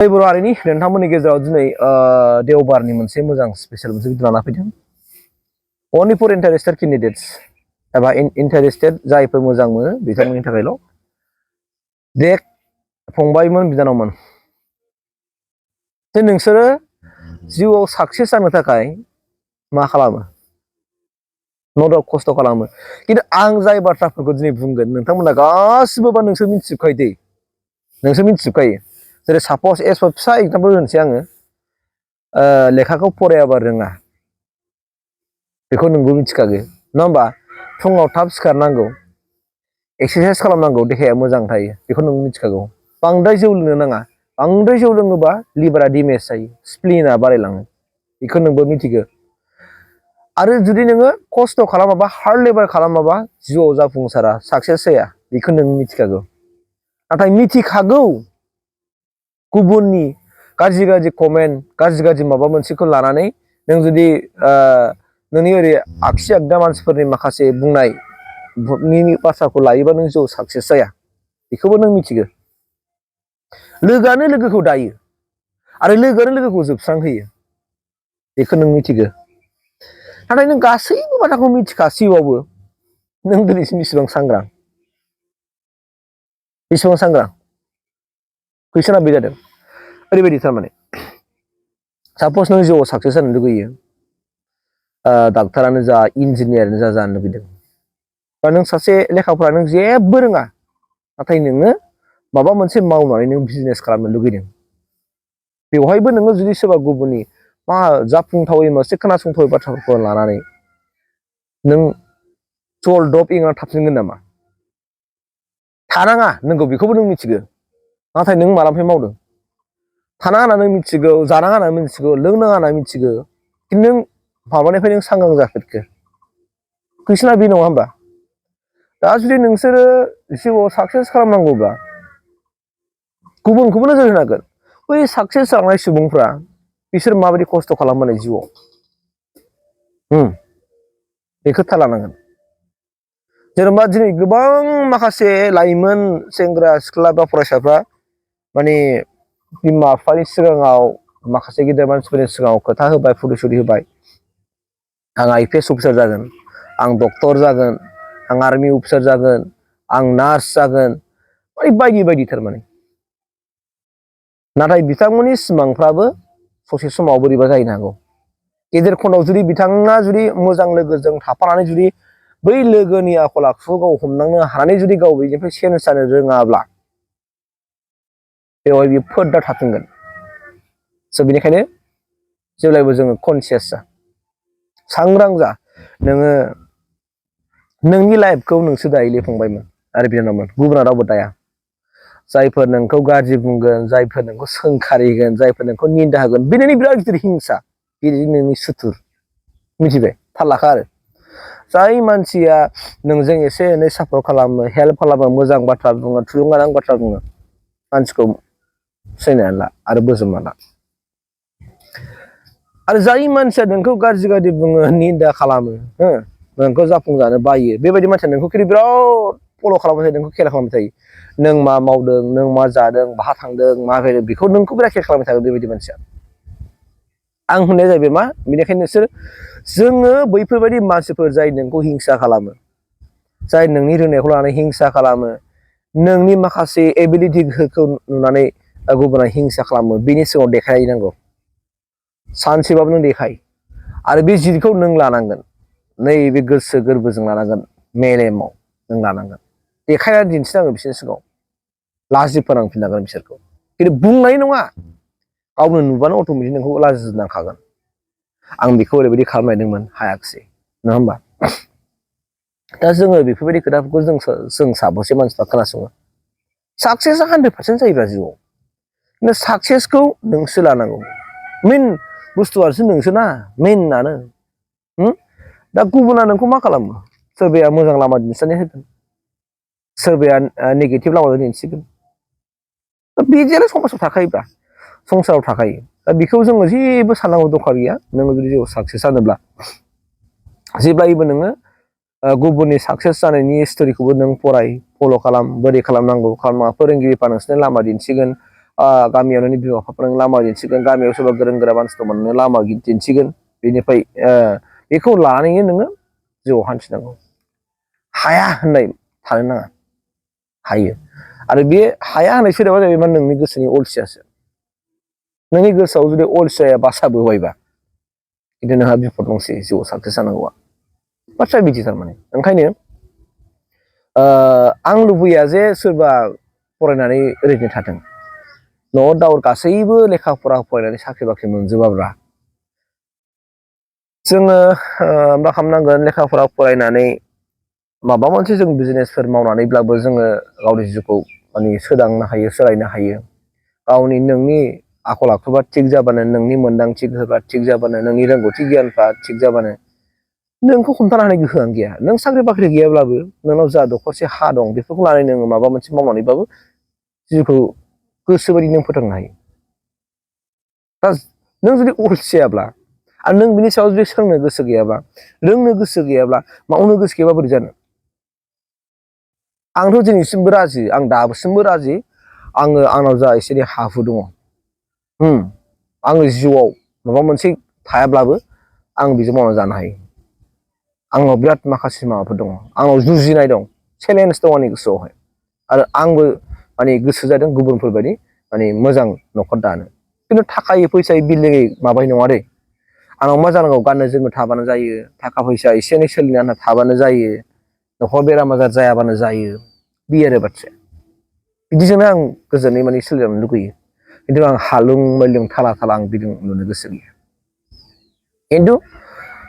बर' हारिनि नोंथांमोननि गेजेराव दिनै देवबारनि मोनसे मोजां स्पेशल मोनसे भिडिअ लाना फैदों। अनलि फर इन्टारेस्टेड केन्डिडेट्स एबा इन्टारेस्टेड जायफोर मोजां मोनो बिथांमोननि थाखायल'। दे फंबायमोन बिनानावमोन, जे नोंसोरो जिउआव साक्सेस जानो थाखाय मा खालामो? न' डाउट खस्थ' खालामो। खिन्थु आं जाय बाथ्राफोरखौ दिनै बुंगोन नोंथांमोना गासिबो बा नोंसोर मिथिजोबखायो दे, नोंसोर मिथिजोबखायो। जेरै सापज फिसा एग्जाम्पल होनोसै आङो, लेखाखौ फरायाबा रोङा बेखौ नोंबो मिथिखागो नङा होमबा? फुङाव थाब सिखारनांगौ, एक्सारसाइस खालामनांगौ, देहाया मोजां थायो, बेखौ नों मिथिखागौ। बांद्राय जौ लोंनो नाङा, बांद्राय जौ लोङोबा लिभारा डेमेज जायो, स्प्लिना बारायलाङो, बेखौ नोंबो मिथिगौ। आरो जुदि नोङो खस्थ' खालामाबा, हार्ड लेबार खालामाबा जिउआव जाफुंसारा, साक्सेस जाया, बेखौ नों मिथिखागौ। नाथाय मिथिखागौ गुबुननि गाज्रि कमेन्ट, गाज्रि माबा मोनसेखौ लानानै नों जुदि नोंनि ओरै आगसि आगदा मानसिफोरनि माखासे बुंनायनि बाथ्राखौ लायोबा नों जिउआव साक्सेस जाया, बेखौबो नों मिथिगौ। लोगोआनो लोगोखौ दायो आरो लोगोआनो लोगोखौ जोबस्रांहोयो, बेखौ नों मिथिगौ। नाथाय नों गासैबो बाथ्राखौ मिथिखासैबावबो नों दिनैसिम बेसेबां सांग्रां? बेसेबां सांग्रां? कुइसना बे जादों। ओरैबायदि थारमाने, सापज नों जिउआव साक्सेस जानो लुगैयो, डाक्टारानो जा, इन्जिनियारानो जानो लुगैदों, बा नों सासे लेखाफोरा नों जेबो रोङा, नाथाय नोङो माबा मोनसे मावनानै नों बिजनेस खालामनो लुगैदों। बेवहायबो नोङो जुदि सोरबा गुबुननि मा जाफुंथावै मोनसे खोनासंथावै बाथ्राफोरखौ लानानै नों जलदब एंना थाबसिनगोन नामा? थानाङा, नोंगौ, बेखौबो नों मिथिगौ। नाथाय नों मालानिफ्राय मावदों? थानाङा होनना नों मिथिगौ, जानाङा होनना मिथिगौ, लोंनाङा होनना मिथिगौ, खिन्थु नों माबानिफ्राय नों सांग्रां जाफेरखो? कुइसना बे नङा होमबा? दा जुदि नोंसोरो जिउआव साक्सेस खालामनांगौब्ला गुबुनखौबो नोजोर होनांगोन। बै साक्सेस जानाय सुबुंफ्रा बिसोर माबायदि खस्थ' खालामबोनाय जिउआव, बेखौ थाल लानांगोन। जेनेबा दिनै गोबां माखासे लाइमोन सेंग्रा सिख्ला बा फरायसाफ्रा माने बिमा बिफानि सिगाङाव, माखासे गिदिर मानसिफोरनि सिगाङाव खोथा होबाय, फुरुसुरि होबाय, आं IPS अफिसार जागोन, आं डक्टर जागोन, आं आर्मि अफिसार जागोन, आं नार्स जागोन, बायदि थारमाने। नाथाय बिथांमोननि सिमांफ्राबो ससे समाव बोरैबा जाहैनो हागौ। गेजेर खन्दआव जुदि बिथाङा जुदि मोजां लोगोजों थाफानानै जुदि बै लोगोनि आखल आखुखौ गाव हमदांनो हानानै जुदि गाव बेनिफ्राय चेन्ज जानो रोङाब्ला बेवहाय बियो फोरदा थाफिनगोन। स' बेनिखायनो जेब्लायबो जोङो कनसियास जा, सांग्रां जा। नोङो नोंनि लाइफखौ नोंसो दायोलै फंबायमोन आरो बिनानावमोन, गुबुना रावबो दाया। जायफोर नोंखौ गाज्रि बुंगोन, जायफोर नोंखौ सोंखारिगोन, जायफोर नोंखौ निन्दा होगोन, बे नोंनि बिराद गिदिर हिंसा, बे नोंनि सुथुर, मिथिबाय? थाल लाखा आरो। जाय मानसिया नोंजों एसे एनै सापर्ट खालामो, हेल्प खालामो, मोजां बाथ्रा बुङो, थुलुंगानां बाथ्रा बुङो, मानसिखौ सिनायनानै ला आरो बोजबना ला। आरो जाय मानसिया नोंखौ गाज्रि बुङो, निन्दा खालामो, नोंखौ जाफुंजानो बायो, बेबायदि मानसिया नोंखौ बिराद फल' खालामबाय थायो, नोंखौ केयार खालामबाय थायो। नों मा मावदों, नों मा जादों, बहा थांदों, मा फैदों, बेखौ नोंखौ बिराद केयार खालामबाय थागोन बेबायदि मानसिया। आं होननाया जाहैबाय मा, बेनिखायनो जोङो बैफोरबायदि मानसिफोर जाय नोंखौ हिंसा खालामो, जाय नोंनि रोंनायखौ लानानै हिंसा खालामो, नोंनि माखासे एबिलिटिखौ नुनानै गुबुना हिंसा खालामो, बेनि सिगाङाव देखायनांगौ। सानसेबाबो नों देखाय। आरो बे जितखौ नों लानांगोन, नैबे गोसो गोरबोजों लानांगोन, मेलेमाव नों लानांगोन, देखायनानै दिन्थिनांगोन बिसोरनि सिगाङाव, लाजि फोनांफिननांगोन बिसोरखौ। खिन्थु बुंनाय नङा, गावनो नुबानो अट'मेटिक नोंखौ लाजिनांखागोन। आं बेखौ ओरैबायदि खालामनायदोंमोन, हायाखिसै, नङा होमबा? दा जोङो बेफोरबायदि खोथाफोरखौ जों साबसे मानसिफ्रा खोनासङो। साक्सेसआ 100% जायोब्ला जिउआव, खिन्थु साक्सेसखौ नोंसो लानांगौ। मेइन बुस्थुआसो नोंसोना, मेइनानो। दा गुबुना नोंखौ मा खालामो? सोरबाया मोजां लामा दिन्थिनानै होगोन, सोरबाया नेगेटिभ लामाजों दिन्थिगोन। बिदियानो समाजाव थाखायोब्रा, संसाराव थाखायो। दा बेखौ जोङो जेबो साननांगौ दरखार गैया। नोङो जुदि जिउआव साक्सेस जानोब्ला जेब्लायबो नोङो गुबुननि साक्सेस जानायनि स्ट'रिखौबो नों फराय, फल' खालाम, बोरै खालामनांगौ, खालामनाङा, फोरोंगिरिफ्रा नोंसोरनो लामा दिन्थिगोन, गामियाव नोंनि बिमा बिफाफ्रा नों लामा दिन्थिगोन गामियाव सोरबा गोरों गोरा मानसि दंबा नोंनो लामा दिन्थिगोन बेनिफ्राय बेखौ लानानैनो नोङो जिउआव हान्थिनांगौ हाया होननाय थानो नाङा हायो आरो बे हाया होननाय सोदोबा जाहैबाय मा नोंनि गोसोनि अलसियासो नोंनि गोसोआव जुदि अलसियाया बासा बोबायबा खिन्थु नोंहा बिपद दंसै जिउआव साक्सेस जानांगौआ बाथ्राया बिदि थारमाने ओंखायनो आं लुबैया जे सोरबा फरायनानै ओरैनो थाथों न' दाउट गासैबो लेखा फरा फरायनानै साख्रि बाख्रि मोनजोबाब्ला जोङो मा खालामनांगोन लेखा फरा फरायनानै माबा मोनसे जों बिजनेसफोर मावनानैब्लाबो जोङो गावनि जिउखौ माने सोदांनो हायो सोलायनो हायो गावनि नोंनि आखल आखुबा थिग जाबानो नोंनि मोन्दांथि गोहोफ्रा थिग जाबानो नोंनि रोंगौथि गियानफ्रा थिग जाबानो नोंखौ हमथानो हानाय गोहोआनो गैया नों साख्रि बाख्रि गैयाब्लाबो नोंनाव जा दखरसे हा दं बेफोरखौ लानानै नोङो माबा मोनसे मावनानैबाबो जिउखौ गोसोबायदि नों फोथांनो हायो दा नों जुदि अलसियाब्ला आरो नों बिनि सायाव जुदि सोलोंनो गोसो गैयाब्ला रोंनो गोसो गैयाब्ला मावनो गोसो गैयाबा बोरै जानो आंथ' दिनैसिमबो राजि आं दासिमबो राजि आङो आंनाव जा एसे एनै हा हु दङ आङो जिउआव माबा मोनसे थायाब्लाबो आं बेजों मावनानै जानो हायो आंनाव बिराद माखासे माबाफोर दङ आंनाव जुजिनाय दं चेलेन्ज दं आंनि गोसोआवहाय आरो आंबो माने गोसो जादों गुबुनफोरबायदि माने मोजां न'खर दानो खिन्थु थाखायै फैसायै बिल्डिङै माबाय नङा दे आंनाव मा जानांगौ गाननो जोमनो थाबानो जायो थाखा फैसा एसे एनै सोलिनो आन्था थाबानो जायो न'खर बेराम आजार जायाबानो जायो बे आरो बाथ्राया बिदिजोंनो आं गोजोनै माने सोलिनो लुगैयो खिन्थु आं हालुं मैलुं थाला थाला आं बिदि नुनो गोसो गैया खिन्थु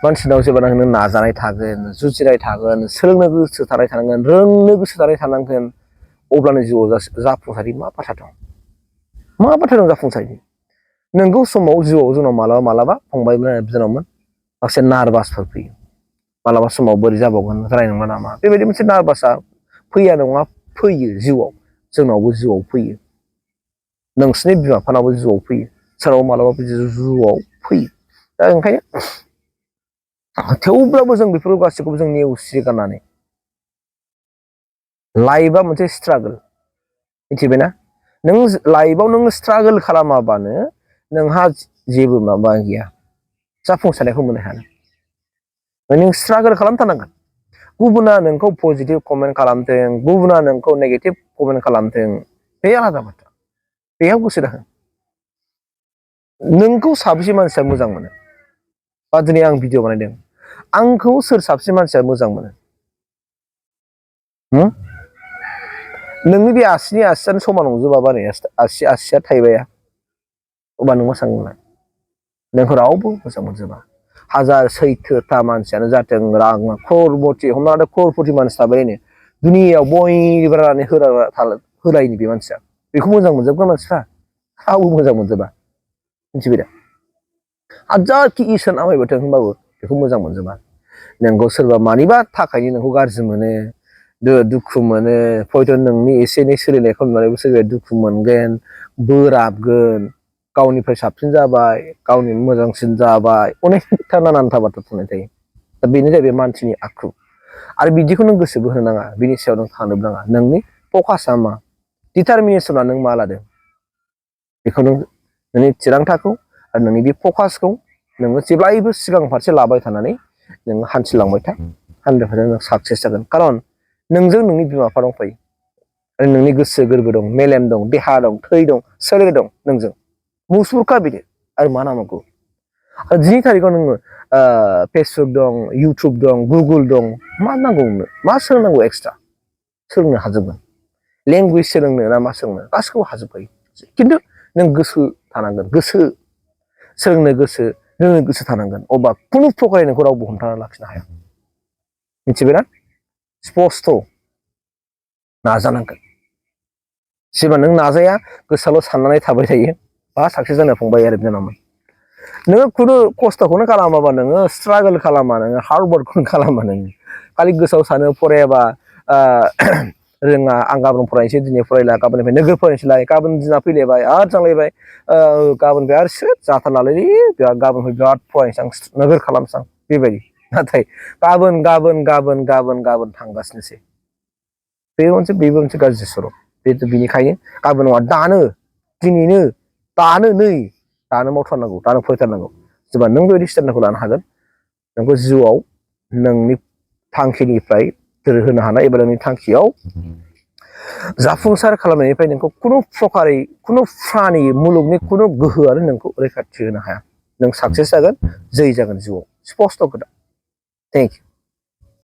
मानसिनाव जेब्ला नों नाजानाय थागोन जुजिनाय थागोन सोलोंनो गोसो थानाय थानांगोन रोंनो गोसो थानाय थानांगोन अब्लानो जिउआव जाफुंसारनि मा बाथ्रा दं मा बाथ्रा दं जाफुंसारनि नोंगौ समाव जिउआव जोंनाव मालाबा मालाबा फंबायमोन जोंनावमोन माखासे नार्भासफोर फैयो मालाबा समाव बोरै जाबावगोन जानाय नंला नामा बेबायदि मोनसे नार्भासआ फैया नङा फैयो जिउआव जोंनावबो जिउआव फैयो नोंसिनि बिमा बिफानावबो जिउआव फैयो सोरनावबा मालाबा जिउआव फैयो दा ओंखायनो थेवब्लाबो जों बेफोर गासैखौबो जों नेवसिगारनानै लाइफआ मोनसे स्ट्रागोल मिथिबायना नों लाइफआव नों स्ट्रागोल खालामाबानो नोंहा जेबो माबा गैया जाफुंसारनायखौ मोननो हाया नों स्ट्रागोल खालामथारनांगोन गुबुना नोंखौ पजिटिभ कमेन्ट खालामथों गुबुना नोंखौ नेगेटिभ कमेन्ट खालामथों बे आलादा बाथ्रा बेयाव गोसो दाहो नोंखौ साबेसे मानसिया मोजां मोनो बा दिनै आं भिडिअ बानायदों आंखौ सोर साबसे मानसिया मोजां मोनो नोंनि बे आसिनि आसियानो समान नंजोबाबा नै आसिया थाइबाया अब्ला नों मा सानगोन नोंखौ रावबो मोजां मोनजोबा हाजार सैथोथा मानसियानो जाथों रां क्ररपति हमना लादो क्ररपति मानसि थाबायनो दुनियायाव बयनिबो राननानै होलायनि बे मानसिया बेखौ मोजां मोनजोबगोन मानसिफ्रा रावबो मोजां मोनजोबा मिथिबाय दा हाजारखि इसोर नामायबाथों होनबाबो बेखौ मोजां मोनजोबा नोंखौ सोरबा मानिबा थाखायनो नोंखौ गाज्रि मोनो दुखु मोनो हयथ' नोंनि एसे एनै सोलिनायखौ नुनानैबो सोरबाया दुखु मोनगोन बोराबगोन गावनिफ्राय साबसिन जाबाय गावनि मोजांसिन जाबाय अनेकथा नानानथा बाथ्रा बुंनाय थायो दा बेनो जाहैबाय मानसिनि आखु आरो बिदिखौ नों गोसोबो होनो नाङा बिनि सायाव नों थानोबो नाङा नोंनि फकासआ मा डिटारमिनेसना नों मा लादों बेखौ नोंनि थिरांथाखौ आरो नोंनि बे फकासखौ नोङो जेब्लायबो सिगां फारसे लाबाय थानानै नोङो हान्थिलांबाय था 100% नों साक्सेस जागोन खारन नोंजों नोंनि बिमा बिफा दंफायो आरो नोंनि गोसो गोरबो दं मेलेम दं देहा दं थै दं सोलेर दं नोंजों मुसुखा बिदि आरो मा नांगौ दिनै थारिखआव नोङो फेसबुक दं इउटुब दं गुगोल दं मा नांगौ नोंनो मा सोलोंनांगौ एक्सट्रा सोलोंनो हाजोबगोन लेंगुवेज सोलोंनो ना मा सोलोंनो गासैखौबो हाजोबखायो खिन्थु नों गोसो थानांगोन गोसो सोलोंनो गोसो रोंनो गोसो थानांगोन अब्ला खुनु प्रकारै नोंखौ रावबो हमथाना लाखिनो हाया मिथिबायना स्पस्ट' नाजानांगोन जेब्ला नों नाजाया गोसोआवल' साननानै थाबाय थायो बा साक्सेस जानो फंबाय आरो बिनानावमोन नोङो खुनु खस्थ'खौनो खालामाबा नोङो स्ट्रागोल खालामा नोङो हार्डवार्कखौनो खालामा नोङो खालि गोसोआव सानो फरायाबा रोङा आं गाबोन फरायनोसै दिनै फरायला गाबोननिफ्राय नोगोर फरायनोसैलाय गाबोन दिना फैलायबाय आरो थांलायबाय गाबोननिफ्राय आरो सोर जाथारलालै गाबोननिफ्राय बिराद फरायनोसै आं नोगोर खालामसै आं बेबायदि नाथाय गाबोन थांगासिनोसै बेबो मोनसे गाज्रि सर' बेनिखायनो गाबोन नङा दानो दिनैनो दानो मावथारनांगौ दानो फरायथारनांगौ जेब्ला नों बेबायदि स्टेन्डार्डखौ लानो हागोन नोंखौ जिउआव नोंनि थांखिनिफ्राय दोरहोनो हानाय एबा नोंनि थांखियाव जाफुंसार खालामनायनिफ्राय नोंखौ खुनु प्रकारै खुनु प्राणी मुलुगनि खुनु गोहोआनो नोंखौ रैखाथि होनो हाया नों साक्सेस जागोन जै जागोन जिउआव स्पस्ट' खोथा थेंक इउ